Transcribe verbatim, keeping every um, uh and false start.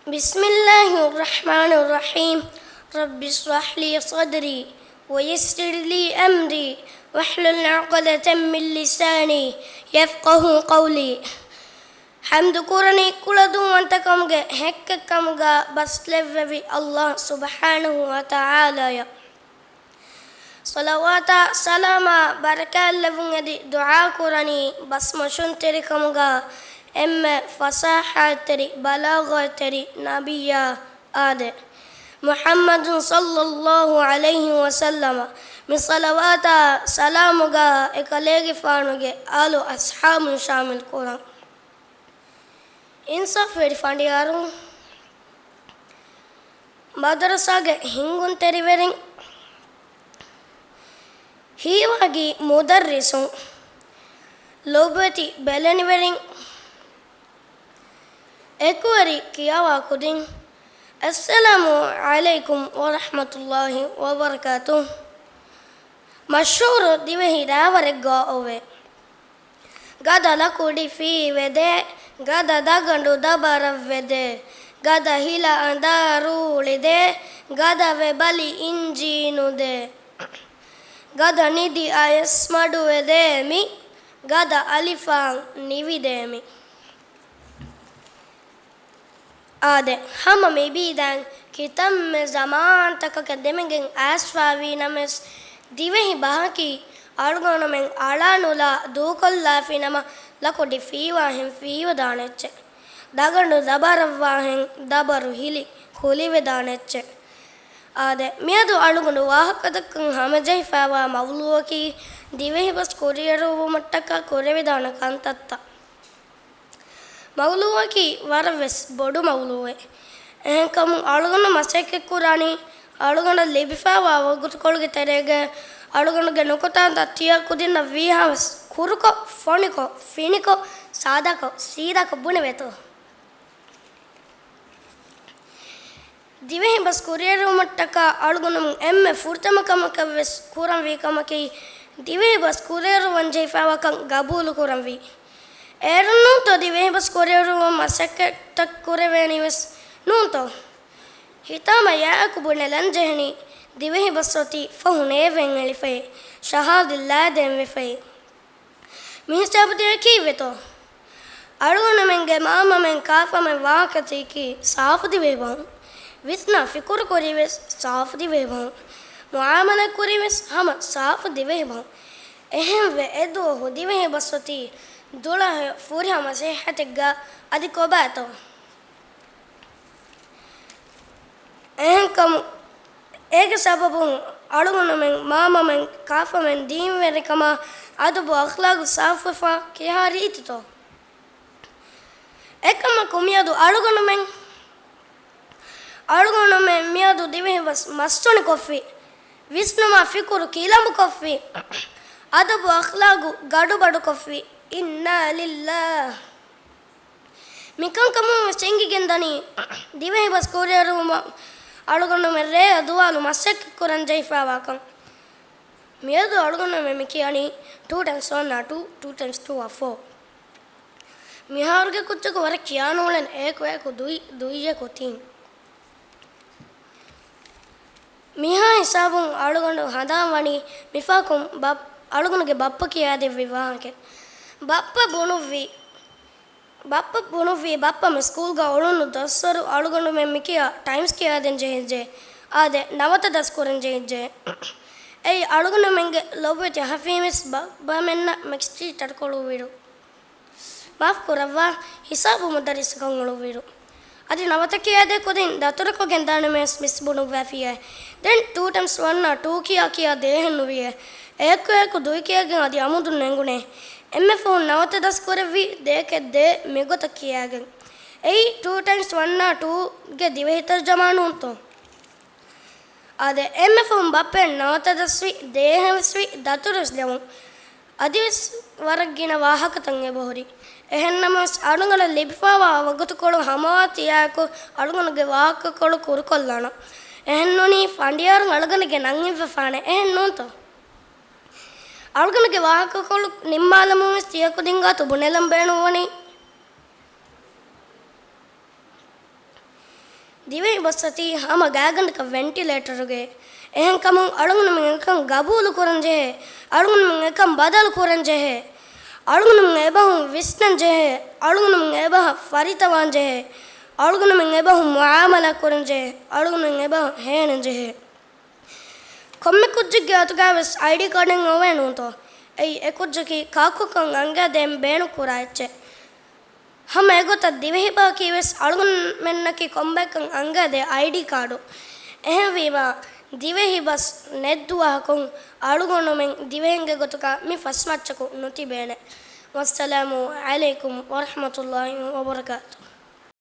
بسم الله الرحمن الرحيم. رب اشرح لي صدري ويسر لي أمري واحلل عقدة من لساني يفقه قولي. ޙަމްދު ކުރަނީ ކުޅަދުންވަންތަކަމުގެ ހެއްކެއްކަމުގަ ބަސްލެއްވެވި ﷲ ސުބްޙާނަހޫ ވަތަޢާލާޔަށް. ޞަލަވާތާ ސަލާމާ ބަރަކާތްލެއްވުން އެދި ދުޢާ ކުރަނީ ބަސްމޮށުންތެރިކަމުގަ އެންމެ ފަޞާޙަތްތެރި ބަލާޣަތްތެރި ނަބިއްޔާ އާދެ، މުޙައްމަދު ޞައްލައްލާހު ޢަލައިހި ވަސައްލަމަ. މި ޞަލަވާތާ ސަލާމުގަ އެކަލޭގެފާނުގެ އާލު އަޞްޙާބުން ޝާމިލް ކުރަން. އިންސާފުވެރި ފަނޑިޔާރުން، މަދަރުސާގެ ހިންގުންތެރިވެރިން، ހީވާގި މުދައްރިސުން، ލޮބުވެތި ބެލެނިވެރިން، އެކުވެރި ކިޔަވާ ކުދިން، އައްސަލާމު ޢަލައިކުމް ވަރަޙްމަތުﷲ ވަބަރަކާތުހު. މަޝްހޫރު ދިވެހި ރާވަރެއްގަ އޮވޭ. ގަދަ ލަކުޑި ފީވެދޭ، ގަދަ ދަގަނޑު ދަބަރަށްވެދޭ، ގަދަ ހިލަ އަނދާރޫޅިދޭ، ގަދަ ވެބަލި އިންޖީނު ދޭ، ގަދަ ނިދި އަޔަސް މަޑުވެދޭ މި، ގަދަ އަލިފާން ނިވިދޭ މި. އާދެ، ހަމަ މިބީދައިން ކިތަންމެ ޒަމާންތަކަކަށް ދެމިގެން އައިސްފާވީ ނަމަވެސް، ދިވެހި ބަހަކީ އަޅުގަނޑުމެން އަޅާނުލާ ދޫކޮށްލާފި ނަމަ، ލަކުޑި ފީވާހެން ފީވަދާނެ އެއްޗެއް. ދަގަނޑު ދަބަރަށްވާހެން ދަބަރު ހިލި ހުލިވެދާނެ އެއްޗެއް. އާދެ، މިއަދު އަޅުގަނޑު ވާހަކަދައްކަން ހަމަޖެހިފައިވާ މައުޟޫއަކީ، ދިވެހިބަސް ކުރިއެރުވުމަށްޓަކާ ކުރެވިދާނެ ކަންތައްތައް. މައުޟޫއަކީ ވަރަށްވެސް ބޮޑު މައުޟޫއެއް. އެހެންކަމުން އަޅުގަނޑު މަސައްކަތްކުރާނީ، އަޅުގަނޑަށް ލިބިފައިވާ ވަގުތުކޮޅުގެ ތެރޭގަ އަޅުގަނޑުގެ ނުކުތާތައް ތިޔަ ކުދިންނަށް ވީހާވެސް ކުރުކޮށް، ފޮނިކޮށް، ފިނިކޮށް، ސާދާކޮށް، ސީދާކޮށް ބުނެވޭތޯ. ދިވެހިބަސް ކުރިއެރުވުމަށްޓަކާ އަޅުގަނޑުމެން އެންމެ ފުރަތަމަ ކަމަކަށްވެސް ކުރަންވީ ކަމަކީ، ދިވެހިބަސް ކުރިއެރުވަން ޖެހިފައިވާކަން ގަބޫލުކުރަންވީ. އޭރުންނޫންތޯ ދިވެހިބަސް ކުރިއެރުވުމަށް މަސައްކަތްތައް ކުރެވޭނީވެސް ނޫންތޯ؟ ހިތާމަ ޔާއެކު ބުނެލަން ޖެހެނީ، ދިވެހިބަސް އޮތީ ފަހު ނޭވެން އެޅިފައި، ޝަހާދަތް ލާދޭންވެފައި. މިހިސާބު ދިޔައީ ކީއްވެތޯ؟ އަޅުގަނޑުމެންގެ މާމަމެން ކާފަމެން ވާހަކަ ދީކީ ސާފު ދިވެހި ބަހުން. ވިސްނާ ފިކުރު ކުރީވެސް ސާފު ދިވެހި ބަހުން. މުއާމަލާތް ކުރީވެސް ހަމަ ސާފު ދިވެހި ބަހުން. އެހެންވެ، އެދުވަހު ދިވެހި ބަސް އޮތީ ދުޅަހެޔޮ ފުރިހަމަ ސިއްހަތެއްގަ. އަދި ކޮބާތޯ؟ އެހެންކަމުން، އޭގެ ސަބަބުން އަޅުގަނޑުމެން، މާމަމެން، ކާފަމެން ދީންވެރިކަމާ، އަދަބު އަޚްލާގު ސާފުވެފާ ކިހާ ރީތިތޯ؟ އެކަމަކު މިއަދު އަޅުގަނޑުމެން، އަޅުގަނޑުމެން މިއަދު ދިވެހިބަސް މަސްތުނިކޮށްފި، ވިސްނުމާ ފިކުރު ކިލަނބުކޮށްފި، އަދަބު އަޚްލާގު ގަޑުބަޑުކޮށްފި. އިންނާ ލިއްލާހް. މިކަންކަމުން ވެސް އެނގިގެންދަނީ، ދިވެހިބަސް ކުރިއެރުވުމަށް އަޅުގަނޑުމެން ރޭއަށް ދުވާލު މަސައްކަތްކުރަން ޖެހިފައިވާކަން. މިއަދު އަޅުގަނޑުމެން މި ކިޔަނީ two times one are two, two times two are four. މިހާރުގެ ކުއްޖަކު ވަރަށް ކިޔާނޫޅެން އޭކު އޭކު ދުއި، ދުއިޔަކު ތިން. މިހާ ހިސާބުން އަޅުގަނޑު ހަނދާން ވަނީ މިފަހަކުން ބަ-، އަޅުގަނޑުގެ ބައްޕަ ކިޔާދެއްވި ވާހަކަ. ބައްޕަ ބުނުއްވި، ބައްޕަ ބުނުއްވީ، ބައްޕަ މި ސްކޫލްގަ އުޅުނު ދަސްވަރު އަޅުގަނޑުމެން މިކިޔާ ޓައިމްސް ކިޔާދޭން ޖެހިއްޖެ. އާދެ، ނަވަތަ ދަސްކުރަން ޖެހިއްޖެ. އެއީ އަޅުގަނޑުމެންގެ ލޮބުވެތި ހަފީމިސް ބަ-، ބަމެންނަށް މެކްސްޓީ ޓަޓުކޮޅުއްވިރު. މާފް ކުރައްވާ، ހިސާބު މުދައްރިސަކަށް އުޅުއްވިރު. އަދި ނަވަތަ ކިޔާދޭ ކުދިން ދަތުރަކޮށް ގެންދާނަމޭސް މިސް ބުނުއްވާފިޔޭ. ދެން two times one are two ކިޔާ ކިޔާ ދޭހެއް ނުވިޔޭ. އެއެއްކު އެއެއްކު ދުއި ކިޔައިގެން އަދި އަމުދުން އެނގުނޭ. އެންމެ ފަހުން ނަވަތަ ދަސްކުރެއްވީ ދެއެކެއް ދޭ މިގޮތަށް ކިޔާގެން. އެއީ two times one are two ގެ ދިވެހި ތަރުޖަމާ ނޫންތޯ؟ އާދެ، އެންމެ ފަހުން ބައްޕައަށް ނަވަތަ ދަސްވި، ދޭހެން ވެސްވި، ދަތުރު ވެސް ލެވުން. އަދިވެސް ވަރަށް ގިނަ ވާހަކަތައް އެބަހުރި. އެހެންނަމަވެސް، އަޅުގަނޑަށް ލިބިފައިވާ ވަގުތުކޮޅު ހަމަވާތީއާއެކު އަޅުގަނޑުގެ ވާހަކަކޮޅު ކުރުކޮށްލާނަން. އެހެންނޫނީ، ފަނޑިޔާރުން އަޅުގަނޑުގެ ނަން އިއްވެފާނެ. އެހެން ނޫންތޯ؟ އަޅުގަނޑުގެ ވާހަކަކޮޅު ނިންމާލަމުން ވެސް ތިޔަ ކުދިން ގާތު ބުނެލަން ބޭނުންވަނީ. ދިވެހި ބަސްއަތީ ހަމަ ގާތްގަނޑަކަށް ވެންޓިލޭޓަރުގައި. އެހެންކަމުން އަޅުގަނޑުމެން އެކަން ގަބޫލު ކުރަން ޖެހޭ. އަޅުގަނޑުމެން އެކަން ބަދަލު ކުރަން ޖެހޭ. އަޅުގަނޑުމެން އެބަހުން ވިސްނަން ޖެހޭ. އަޅުގަނޑުމެން އެބަހަށް ފަރިތަވާން ޖެހޭ. އަޅުގަނޑުމެން އެބަހުން މުއާމަލާ ކުރަން ޖެހޭ. އަޅުގަނޑުމެން އެބަހަށް ހޭނަން ޖެހޭ. ކޮންމެ ކުއްޖެއްގެ އަތުގައިވެސް އައިޑީ ކާޑެއް އޮވޭ ނޫންތޯ؟ އެއީ އެ ކުއްޖަކީ ކާކުކަން އަންގާދޭން ބޭނުންކުރާ އެއްޗެއް. ހަމަ އެގޮތަށް ދިވެހިބަހަކީވެސް އަޅުގަނޑުމެންނަކީ ކޮންބައެއްކަން އަންގާދޭ އައިޑީ ކާޑު. އެހެންވީމާ، ދިވެހި ބަސް ނެތްދުވަހަކުން އަޅުގަނޑުމެން ދިވެހިންގެ ގޮތުގަ މި ފަސްމައްޗަކު ނުތިބޭނެ. ވައްސަލާމު ޢަލައިކުމް ވަރަޙްމަތުﷲި ވަބަރަކާތުހު.